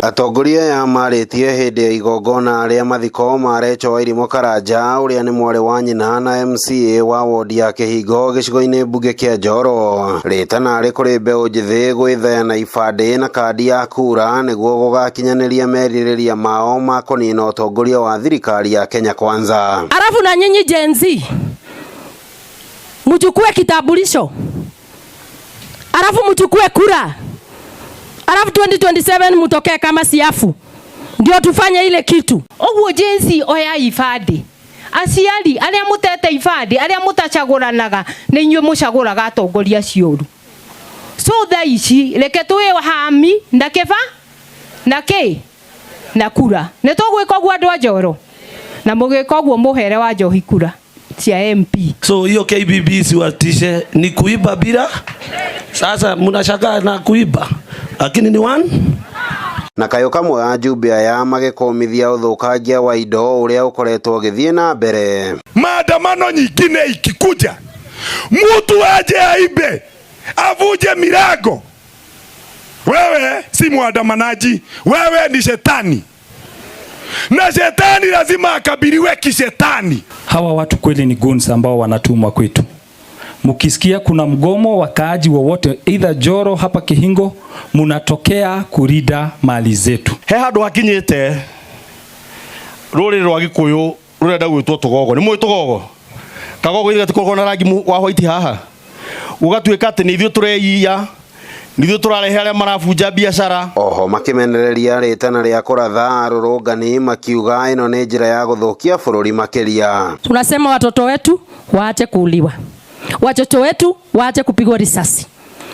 Atongoria aya marĩtie hĩndĩ ya igongona rĩa mathiko ma Recho Wairimũ Karanja ũrĩa nĩ mwarĩ wa nyina na MCA wa wodi ya Kĩhingo gĩcigo-inĩ mbunge kĩa Njoro. Rĩtana rĩ kũrĩ mbeũ njĩthĩ gwĩthaya na ibandĩ na kandi ya kura nĩguo gũgakinyanĩria merirĩria mao ma kũnina ũtongoria wa thirikari ya Kenya Kwanza. Alafu na nyinyi Gen Z mchukue kitambulisho, alafu mchukue kura, alafu 2027 mtokee kama siafu, ndio tufanye ile kitu. Ũguo Gen Z, oya ibandĩ. Aciari arĩa mũtete ibandĩ, arĩa mũtacagũranaga, nĩ inyuĩ mũcagũraga atongoria acio ũru. So thaa ici reke twĩhami na kĩba na kĩ na kura. Nĩ tũgwĩka ũguo, andũ a Njoro, na mũgĩka ũguo mũhere wa njohi kura cia MP. So hiyo KBB siwatishe, ni kuiba bila. Sasa mnashangaa na kuiba, lakini ni one Na kayũ kamwe ajumbe aya magĩkũmithia ũthũkangia wa indo ũrĩa ũkoretwo ũgĩthiĩ na mbere. Maandamano nyingine ikikuja, mtu aje aibe, avuje milango, wewe si mwandamanaji, wewe ni shetani, na shetani lazima akabiliwe kishetani. Hawa watu kweli ni goons ambao wanatumwa kwetu. Mkisikia kuna mgomo, wakaaji wowote either Njoro hapa Kihingo, munatokea kulinda mali zetu. He handũ hakinyĩte rũrĩrĩ rwa Gĩkũyũ rũrenda gwĩtwo tũgogo. Nĩ mũĩ tũgogo? Kagogo ithuĩ gatikoragwo na rangi wa white haha. Gũgatuĩka atĩ nĩ ithuĩ tũreiya, nĩ ithuĩ tũrarehe arĩa marabunja biacara. Oho makĩmenereria rĩtana rĩa kũratha arũrũngani, makiuga ĩno nĩ njĩra ya gũthũkia bũrũri makĩria. Tunasema watoto wetu waache kuuliwa, watoto wetu waache kupigwa risasi.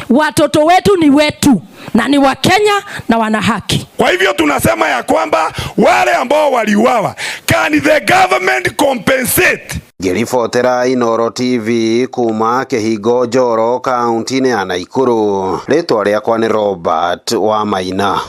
Watoto wetu ni wetu na ni wa Kenya na wana haki. Kwa hivyo tunasema ya kwamba wale ambao waliuawa, can the government compensate? Ngĩribotera Inooro TV kuma Kĩhingo, Njoro, kaunti-inĩ ya Naikuru, rĩtwa rĩakwa nĩ Robert Wamaina.